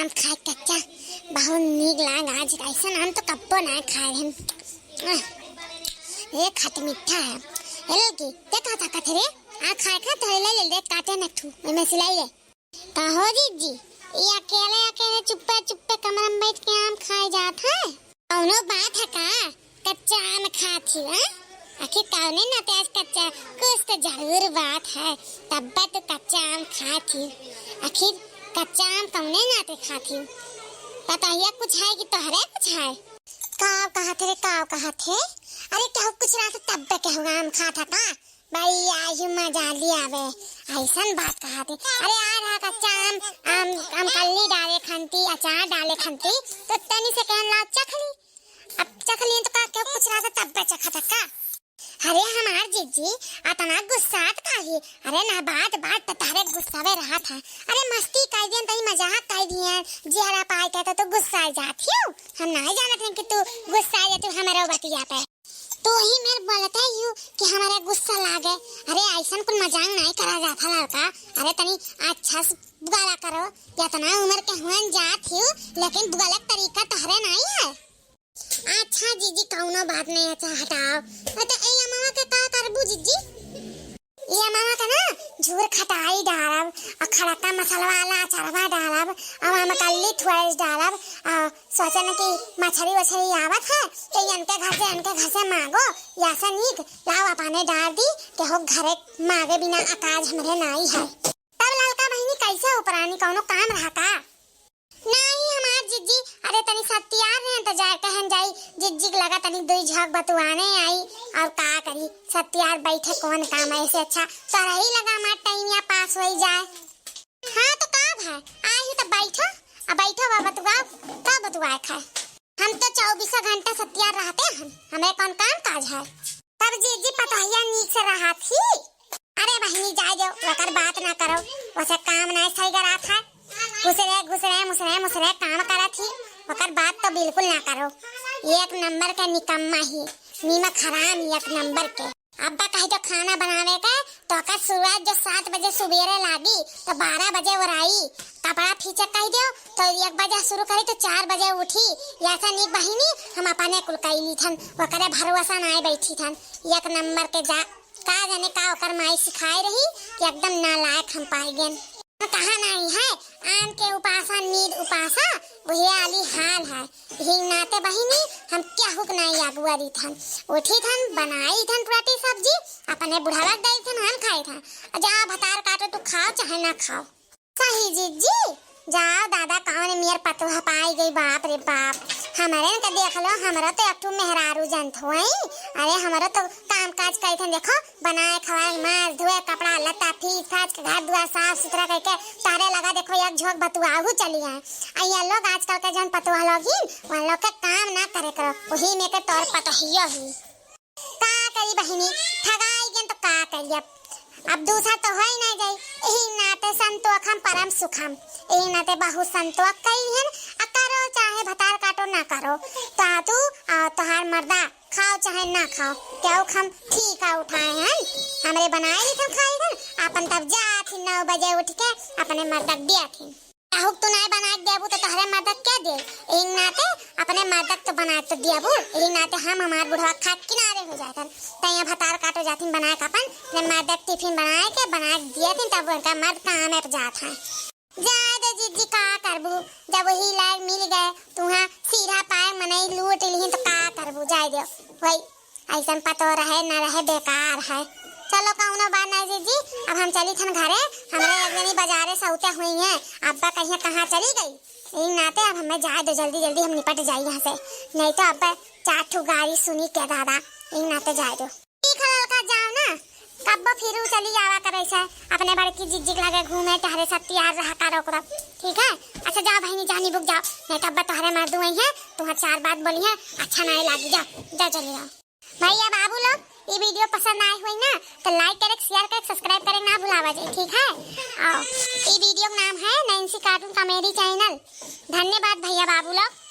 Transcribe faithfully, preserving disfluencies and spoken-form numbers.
आम खाए कच्चा, बहुत नीक लाग। आज ऐसन आम तो कब्बो ना खाए हम। आह, ये खट मीठा है। ए ललकी, ते का ताकत है रे? आ खाए खा, तोरे ले ले, काटे न ठू, एमे सिलाई ले। का हो जिज्जी, ई अकेले अकेले चुप्पे चुप्पे कमरा में बैठ के आम खाए जात है? कौनो बात है का? कच्चा आम खात ही, हाँ? आखिर कौने नाते आज कच्चा, कुछ तो जरूर बात है, तब्बे तो कच्चा आम खात ही। आखिर कच्चा आम कौने नाते खात ही? पतोहिया कुछ है कि तोहरे कुछ है? का कहत है रे, का कहत है? अरे केहू कुछ ना तो तब्बे केहू आम खात है का? बड़ी आही मजा ली आवे, ऐसन बात कहत है। अरे आ रहा कच्चा आम, आम, आम कल्ली डाले खंती, अचार डाले खंती, तो तनी से कहन ला चख ली। अब चख लिए तो का केहू कुछ रहा था तब्बे चखा था का? अरे हमार जिज्जी, अतना गुस्सात काहे? अरे ना बात बात पे तहरे गुस्सावे रहा था। अरे मस्ती कर दियन, तनी मजाक कर दियन, जिहरा पाए के तो तू गुस्सा जात हियो। हम नहीं जानत हन कि तू गुस्सा जात हमारे बतिया पे। तू ही मेर बोलते ही हूँ कि हमारे गुस्सा लागे। अरे ऐसन कुल मजाक नहीं करा जाता लड़का। अरे तनी अच्छा से बुगाला करो, इतना उम्र के हुअन जात ही, लेकिन बुगाला के तरीका तहरे नहीं है। अच्छा जिज्जी, कौनो बात नहीं, अच्छा हटाओ। अरे तो ए अमवा के का करबू जिज्जी? ए अमवा के ना झूर खटाई डालब, और खड़का मसाला वाला अचारवा डालब, और आम कल्ली थोड़े डालब, और सोचन कि मछरी वछरी आवत है, तो इनके घर से, इनके घर से मांगो, या से नीक लाओ अपने डाल दी, केहू घरे मांगे बिना अकाज हमरे नाई है। तब ललका बहिनी कैसे उपरानी, कौनो काम रहा का? नाही हमार जिज्जी, अरे तनी सत्यार रहे तो जाए कहन जाई, जिज्जी के लगा तनी दुई झक बतुआने आई, और का करी, सत्यार बैठे कौन काम है, ऐसे अच्छा तोरही लगा हमार टाइम या पास होई जाए। हाँ तो का भाई, आई ही तो बैठो, अब बैठो बा बतुआओ, का बतुआए खाए? हम तो चौबीसों घंटा सत्यार रहते हैं, हमें कौन काम काज है? तब जिज्जी पतोहिया नीक से रहा थी। अरे बहिनी जाए दो, ओकर बात ना करो, वैसे काम नहीं सही करा था। घुसरे, घुसरे, मुसरे, मुसरे काम करा थी, ओकर बात तो बिल्कुल ना करो। एक नंबर के निकम्मा ही, नीमक हराम एक नंबर के। अब्बा कही तो खाना बनावे के, तो ओकर शुरुआत जो सात बजे सुबेरे लागी, तो बारह बजे ओराई। कपड़ा फींचे कह दियो, तो एक बजे शुरू करी, तो चार बजे उठी। ऐसा नीक बहिनी, हम अपने कुल कई ली थन, ओकरे भरोसा नाय बैठी थन। एक नंबर के जा, का जाने का ओकर माई सिखाए रही कि एकदम नालायक हम पाई गेन। हम कहा नहीं है, आम के उपासा, नींद उपासा, वही आली हाल है। यही नाते बहिनी, हम केहू के नाई अगुआ रही थन। उठी थन, बनाई थन रोटी सब्जी, अपने बुढ़ावा के दई थन, हम खाई थन। जा भतार काटो, तू खाओ चाहे ना खाओ। सही जिज्जी, जाओ दादा, कौन मेर पतोह पाई गई, बाप रे बाप। हमरे के देख लो, हमरो तो एक ठो मेहरारू जंत होई। अरे हमरो तो काम काज करी थन, देखो, बनाए खवाए, माज धोए, कपड़ा लत्ता फीच फाच के घर दुआर साफ सुथरा करके तहरे लगा देखो एक झोंक बतुआहू चली आए। आ ये लोग आजकल के जौन पतोह लोग ही, उन लोग के काम ना करे करो, वही में के तौर पतोहियो ही। का करी बहिनी, ठगाई गेन तो का करी अब, अब दूसर तो होई ना जाई। यही नाते संतोखम परम सुखम, यही नाते बहुत संतोख करी हन। आ करो चाहे भतार काटो ना करो, तो तू और तोहार मर्दा खाओ चाहे ना खाओ, केहू हम ठीका उठाए हन। हमरे बनाए ली थन खाई थन, अपन तब जात ही नौ बजे उठ के अपने मर्दक दिया थी। केहू तू नाय बना के देबू तो तोहरे मर्दक के दे? यही नाते अपने मर्दक तो बना तो देबू, यही नाते हम हमार बुढ़वा खा के किनारे हो जातन। तैया भतार काटो जाथिन बना के अपन, अपने मर्दक टिफिन बनाए के, बना के दिया थी, तब उनका मर्द काम में जात है। जाए दे जिज्जी, का करबू, जब वही लायक मिल गए, तुहा सीधा पाए मनई लूट लिहिन तो का करबू, जाए दे। वही ऐसन पतो रहे न रहे, बेकार है। चलो कौनो बात नहीं जिज्जी, अब हम चली थन घरे, हमरे एक जनी बाजारे सौते हुई हैं, अब्बा कहिए कहाँ चली गई। यही नाते अब हमें जाए दो, जल्दी जल्दी हम निपट जाई यहाँ से, नहीं तो अब्बा चार ठो गारी सुनी के दादा। यही नाते जाए दो। ठीक है ललका, जाओ ना, कब्बो फिरू चली आवा करे से, अपने बड़की जिज्जी के लगे घूमे टहरे सब तैयार रहा करो ओकरा, ठीक है? अच्छा जाओ बहिनी, जानी बुक जाओ, नहीं तो अब्बा तोहरे मर्दू आई है, तुहार चार बात बोली है, अच्छा नहीं लागी, जाओ, जाओ चली जाओ। भैया बाबू लोग, ये वीडियो पसंद आए हुई ना, तो like करे, share करे, subscribe करे ना भुलावा जाए, ठीक है? और ये वीडियो का नाम है नैन्सी cartoon comedy channel। धन्यवाद भैया बाबू लोग।